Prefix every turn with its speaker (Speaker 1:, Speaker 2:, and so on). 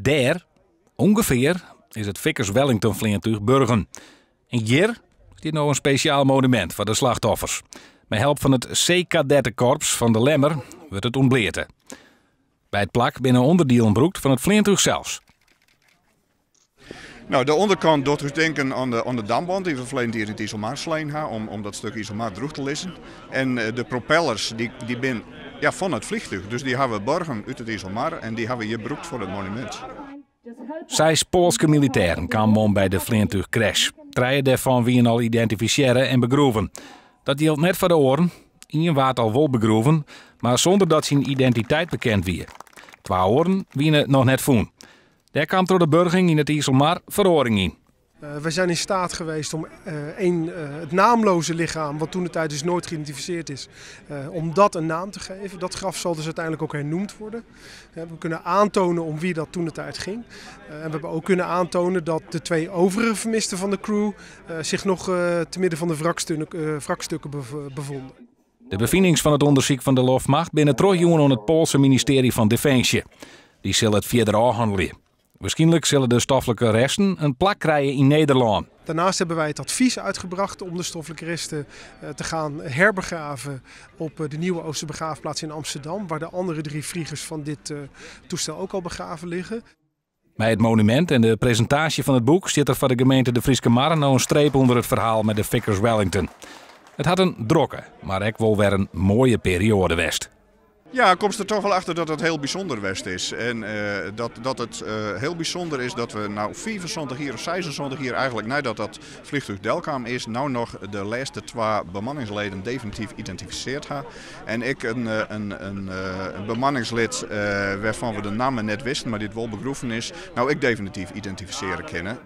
Speaker 1: Dêr, ûngefear, is it Vickers Wellington fleantúch burgen. En hjir stiet no in spesjaal monumint foar de slachtoffers. Mei help fan it Seekadettekorps fan De Lemmer wurdt it ûntbleate. By it plak binne ûnderdielen brûkt fan it fleantúch sels.
Speaker 2: Nou, de ûnderkant docht ús tinken oan de dambân dy't we ferleden tiid yn it Iselmar slein ha om dat stik Iselmar drûch te lizzen. En de propellers dy binne ja, fan it vliegtuig. Dus dy hawwe we borgen út it Iselmar en dy hawwe we hjir brûkt foar it monumint.
Speaker 1: Seis Poalske militêren kamen om by de fleantúchcrash. Trije dêrfan wiene al identifisearre en begroeven. Dat jildt net foar de oaren. Ien waard al wol begroeven, mar sûnder dat syn identiteit bekend wie. Twa oaren wiene noch net fûn. Dêr kaam troch de burging yn it Iselmar feroaring yn.
Speaker 3: Wij zijn in staat geweest om het naamloze lichaam, wat toen de tijd dus nooit geïdentificeerd is, om dat een naam te geven. Dat graf zal dus uiteindelijk ook hernoemd worden. We kunnen aantonen om wie dat toen de tijd ging. En we hebben ook kunnen aantonen dat de twee overige vermisten van de crew zich nog te midden van de wrakstukken bevonden.
Speaker 1: De befinings fan it ûndersyk fan de loftmacht binne trochjûn oan it Poalse ministearje fan Definsje. Dy sil it fierder ôfhannelje. Wierskynlik sille de stoflike resten in plak krije yn Nederlân.
Speaker 3: Daarnaast hebben wij het advies uitgebracht om de stoffelijke resten te gaan herbegraven op de Nieuwe Oosterbegraafplaats in Amsterdam, waar de andere drie vliegers van dit toestel ook al begraven liggen.
Speaker 1: Mei it monumint en de presintaasje fan it boek stiet der foar de gemeente De Fryske Marren no in streep ûnder it ferhaal mei de Vickers Wellington. It hat in drokke, mar ek wol wer in moaie perioade west.
Speaker 2: Ja, komst der toch wol achter dat it hiel bysûnder west is. En dat it hiel bysûnder is dat we no 75 jier of 76 jier eigenlik neidat dat fleantúch delkaam is, no noch de lêste twa bemanningsleden definityf identifisearre ha. En ek in bemanningslid wêrfan't we de namme net wisten, mar dy't wol begroeven is, no ek definityf identifisearje kinne.